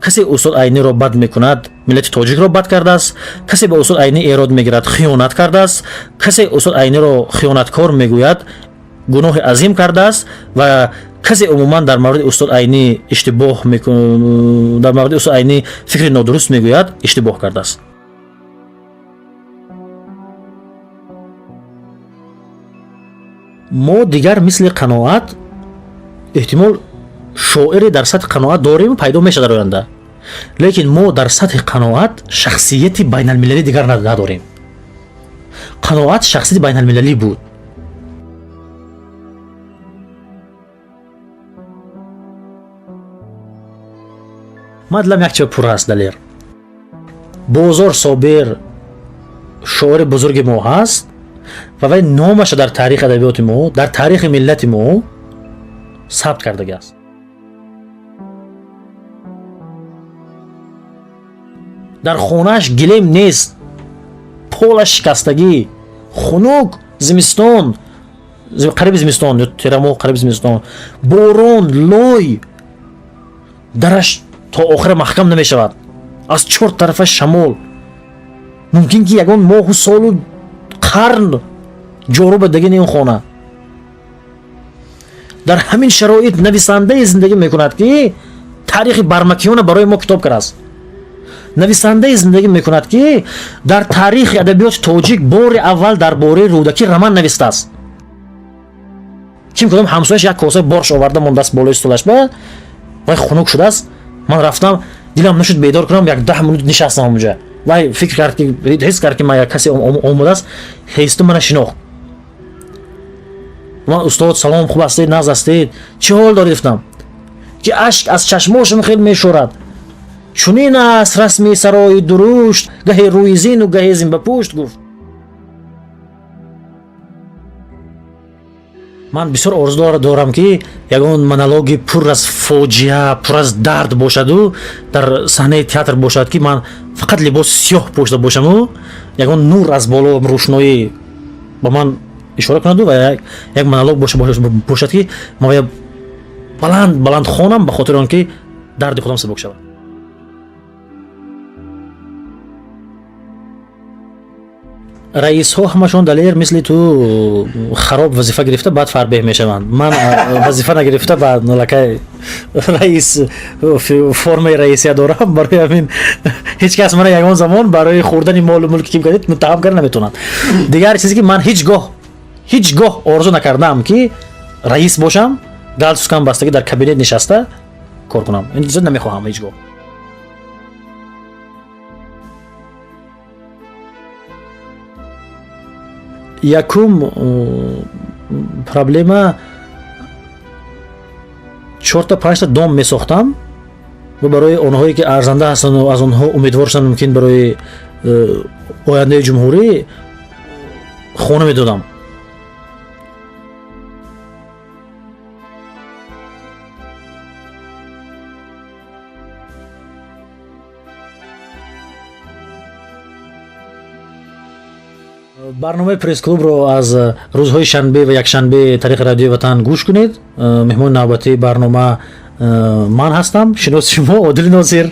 Касе устод Айниро бад мекунад, миллати тоҷикро бад кардааст. Касе ба устод Айнӣ эрод мегирад, хиёнат кардааст. Касе устод Айниро хиёнаткор мегӯяд, гуноҳи азим кардааст. Ва касе умуман дар мавриди устод Айнӣ иштибоҳ, дар мавриди устод Айнӣ фикри нодуруст мегӯяд, иштибоҳ кардааст. Мо дигар мисли Қаноат, эҳтимол, шоире дар сатҳи Қаноат дорем, пайдо мешавад дар оянда, лекин мо дар сатҳи Қаноат шахсияти байналмилалӣ дигар надорем. Қаноат шахсияти байналмилалӣ буд. Ман дилам як чиз пур аст, Далер. Бозор Собир шоири бузурги мо ҳаст ва вай номаша дар таърихи адабиёти мо, дар таърихи миллати мо сабт кардагиаст. Дар хонааш гилем нест, полаш шикастагӣ, хунук, зимистон, қариби зимистон ё терамоҳ, қариби зимистон, борон, лой, дараш то охира маҳкам намешавад, аз чор тарафа шамол. Мумкин ки ягон моҳу солу қарн ҷору бадагини ин хона. Дар ҳамин шароит нависандае зиндагӣ мекунад, ки таърихи Бармакиёна барои мо китоб кардааст. Нависандае зиндагӣ мекунад, ки дар таърихи адабиёти тоҷик бори аввал дар бораи Рӯдакӣ роман навистааст. Ким кудом ҳамсояш як коса борщ оварда мондааст болои столаш, ба вай хунук шудааст. Ман рафтам, дилам нашуд бедор кунам, як 10 минут нишастам ҳамунҷа. Вай фикр кард, ки ҳис кард, ки ман як касе омадааст, ҳесту мана шинохт. Ман: «Устод, салом, хуб ҳастед, нағз ҳастед, чӣ ҳол доред?» Гуфтам, ки ашк аз чашмошам хел мешорад. «Чунин аст расми сарои дурушт, гаҳе рӯи зину, гаҳе зин ба пушт», гуфт. Ман бисёр орзу дорам, ки ягон монологи пур аз фоҷиа, пур аз дард бошаду дар саҳнаи театр бошад, ки ман фақат либоси сиёҳ пӯшида бошаму ягон нур аз боло, рӯшноӣ ба ман ишора кунаду ва як монолог бошад, ки ман баланд баланд хонам, ба хотири он ки дарди худам сабук шавад. Раисҳо ҳамашон, Далер, мисли ту хароб вазифа гирифта, баъд фарбеҳ мешаванд. Ман вазифа нагирифта, баъд налакай раис, формаи раисия дорам. Барои ҳамин ҳеҷ кас мана ягон замон барои хӯрдани молу мулки ким кардед муттаҳам карда наметавонад. Дигар чизе, ки ман ҳеҷ гоҳ орзу накардаам, ки раис бошам, галстукам бастагӣ, дар кабинет нишаста кор кунам. Ин чизо намехоҳам ҳеҷ гоҳ. Якум проблема: чорта, панҷта дом месохтам ва барои онҳое, ки арзанда ҳастанду аз онҳо умедвор шуданд, мумкин барои ояндаи ҷумҳурӣ, хона медодам. Барномаи Пресс-клубро аз рӯзҳои шанбе ва якшанбе тариқи Радиои Ватан гӯш кунед. Меҳмони навбатии барнома ман ҳастам, шиноси шумо, Одили Носир.